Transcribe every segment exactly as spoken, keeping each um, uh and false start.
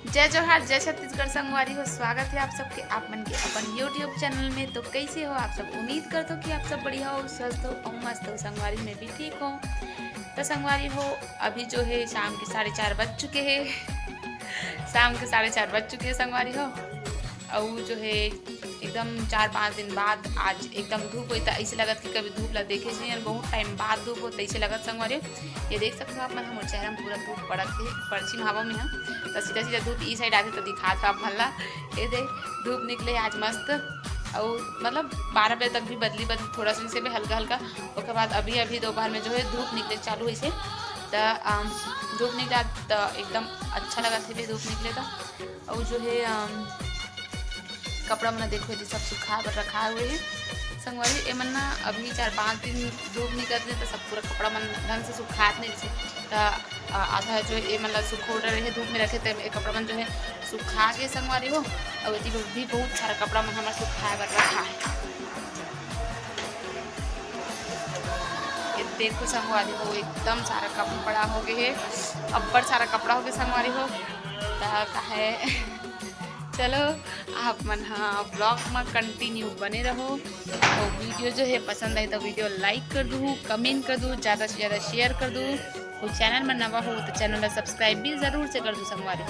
जय जोहार, जय छत्तीसगढ़ संगवारी हो। स्वागत है आप सबके, आप मन के अपन YouTube चैनल में। तो कैसे हो आप सब? उम्मीद करत हो कि आप सब बढ़िया हो, स्वस्थ हो और मस्त हो। संगवारी, मैं भी ठीक हूँ। तो संगवारी हो, अभी जो है शाम के साढ़े चार बज चुके हैं। शाम के साढ़े चार बज चुके हैं संगवारी हो। और जो है एकदम चार पाँच दिन बाद आज एकदम धूप होई, त ऐसे लगत कि कभी धूप ला देखे जी, बहुत टाइम बाद धूप होता ऐसे लगत संगवारी हो। ये देख सकते हो आप मन, हमर चेहरा में पूरा धूप पड़त है, पश्चिम हवा में है, तो सीधा सीधा धूप ई साइड आते तो दिखात हो आप मन ला। ये दे, धूप निकले आज मस्त, और मतलब बारह बजे तक भी बदली बदली थोड़ा सा से भी हल्का हल्का। ओकर बाद अभी अभी दोपहर में जो है धूप निकले चालू होइसे, त अम, धूप निकला त एकदम अच्छा लगत है धूप निकले त। और जो है अम, कपड़ा मन देखो, ये सब सुखाए बर रखाए हुए हैं संगवारी। ए मन ना अभी चार पाँच दिन धूप निकलत रहे, तो सब पूरा कपड़ा मन ढंग से सुखात नहीं रहे। त, अ, आधा जो ए मन ला सुखो रहे, धूप में रखे, तो ए कपड़ा मन जो है सुखा के संगवारी हो। और एती भी बहुत सारा कपड़ा मन हमारे सुखाए बर रखा है। ये देखो संगवारी हो, एकदम सारा कपड़ा हो गए है, अब्बड़ सारा कपड़ा हो गए संगवारी हो। त का है चलो, आप मन ह vlog म continue बने रहो। और video जो है पसंद आए तो video like कर दू, comment कर दू, ज़्यादा से ज़्यादा share कर दू। और channel में नवा हो तो channel ला subscribe भी ज़रूर से कर दू संगवारी।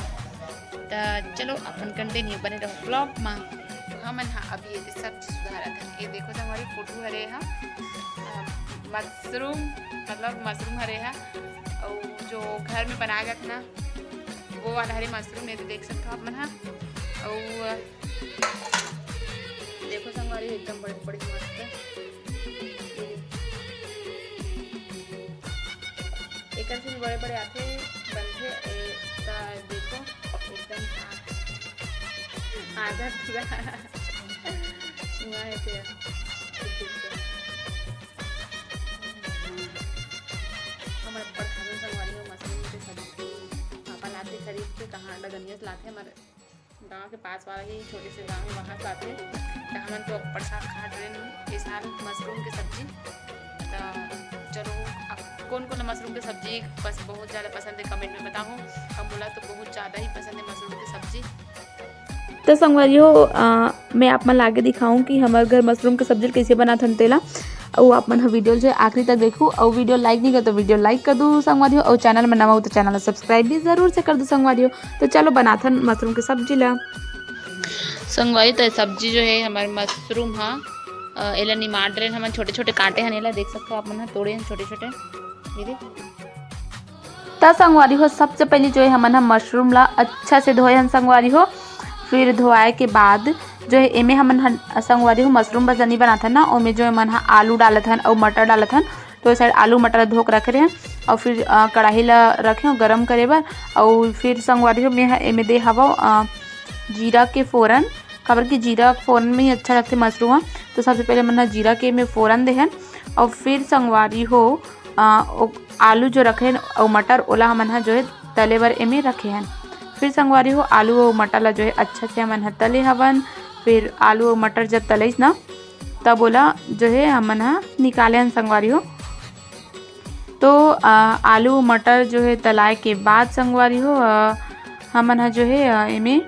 तो चलो, अपन continue बने रहो vlog म। तो हमन ह अभी ये सब्जी सुधारत हन। ये देखो संगवारी, photo हरे ह, अ, mushroom, मतलब mushroom हरे ह, और जो घर में बनाए जात ना, वो वाला हरे mushroom, ये तो देख सकते हो आप मन ह। अउ देखो संगवारी, एकदम बड़े बड़े मस्त। ये देखो। एकर से भी बड़े बड़े आथे, बनथे। ए, त देखो, एकदम आ-, आधा पूरा हुआ है तेरा। हमर अब्बड़ खाथन संगवारी हो mushroom के सब्जी। पापा लाथे खरीद के, कहाँ डगनिया से लाथे, हमर गाँव के पास वाला ही छोटे से गाँव है, वहाँ से लाथे। त हमन तो अब्बड़ साग खात रहेन ए साल mushroom के सब्जी। त चलो, अब कौन कौन mushroom के सब्जी बस बहुत ज़्यादा पसंद है, comment में बताओ। अब मोला तो बहुत ज़्यादा ही पसंद है mushroom के सब्जी। तो संगवारी हो, अ, मैं आप मन ला आगे दिखाऊं कि हमर घर mushroom के सब्जी ल कइसे बनाथन तेला। अउ आप मन ह video ल जो है आखिरी तक देखू, अउ video like नहीं कर तो video like कर दू संगवारी हो, अउ channel में नवा हो तो channel ला subscribe भी जरूर से कर दू संगवारी हो। तो चलो बनाथन mushroom के सब्जी ला। संगवारी, तो सब्जी जो है हमर mushroom हा, अ, एला निमार डरेन हमन, छोटे छोटे काटे हन, एला देख सकते हो आप मन ह, तोड़े हन छोटे छोटे, ये देख। त संगवारी हो, सबसे पहले जो है हमन ह mushroom ला अच्छा से धोए हन संगवारी हो। फिर धोआए के बाद जो है एमे हमन ह संगवारी हो mushroom बस नहीं बनाथन ना, ओमे जो हमन ह आलू डालत हन अउ मटर डालत हन। तो ए side आलू मटर ला धो के रखे रहे हन अउ फिर, अ, कढ़ाई ला रखे हव गरम करे बर। अउ फिर संगवारी हो, मैं ह एमे दे हवव, अ, जीरा के फोरन, काबर कि जीरा फोरन में ही अच्छा लगथे mushroom ह। तो सबसे पहले हमन ह जीरा के एमे फोरन देहन अउ फिर संगवारी हो, अ, ओ आलू जो रखे हन अउ मटर, ओला हमन ह जो है तले बर एमे रखे हन। फिर संगवारी हो, आलू अउ मटर ला जो है अच्छा से हमन ह तले हवन। फिर आलू अउ मटर जब तलइस ना, तब ओला जो है हमन ह निकाले हन संगवारी हो। तो, अ, आलू मटर जो है तलाए के बाद संगवारी हो, अ, हमन ह जो है, अ, एमे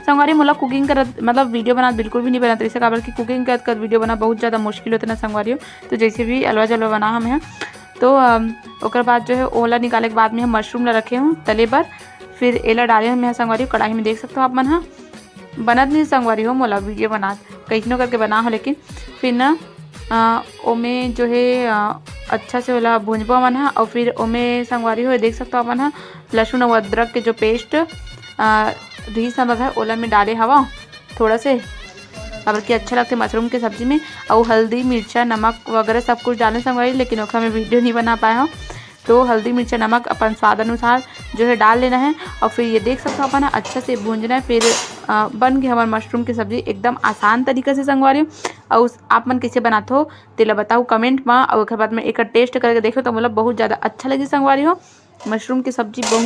संगवारी, मोला cooking करत, मतलब video बनात बिल्कुल भी नहीं बनत रहिस, काबर कि cooking करत करत video बना बहुत ज़्यादा मुश्किल होथे ना संगवारी हो। तो जैसे भी अलवा जलवा बना हमें ह। तो, अम, ओकर बाद जो है ओला निकाले के बाद में हम mushroom ला रखे हूँ तले बर, फिर एला डाले हूँ मैं संगवारी हो कढ़ाई में, देख सकते हो आप मन ह। बनत नहीं संगवारी हो, मोला video बनात कइसनो करके बना हो, लेकिन फिर ना, अ, ओमे जो है, अ, अच्छा से ओला भूंजबो हमन ह, अउ फिर ओमे संगवारी हो देख सकते हो आप मन ह लहसुन अउ अदरक के जो paste, अ, रहिस हमर घर, ओला मैं डाले हवा थोड़ा से, काबर कि अच्छा लगथे mushroom के सब्जी में। अउ हल्दी, मिर्चा, नमक वगैरह सब कुछ डाले संगवारी, लेकिन ओखर मैं video नहीं बना पाए हव। तो हल्दी, मिर्चा, नमक अपन स्वाद अनुसार जो है डाल लेना है। अउ फिर ये देख सकते हो अपन ह अच्छा से भूंजना है। फिर, अ, बन गए हमर mushroom के सब्जी एकदम आसान तरीका से संगवारी। अउ आप मन कइसे बनात हो तेला बताओ comment मा, अउ ओकर बाद में एकर taste करके देखो तो मोला बहुत ज़्यादा अच्छा लगी संगवारी हो। Mushroom के सब्जी बहुत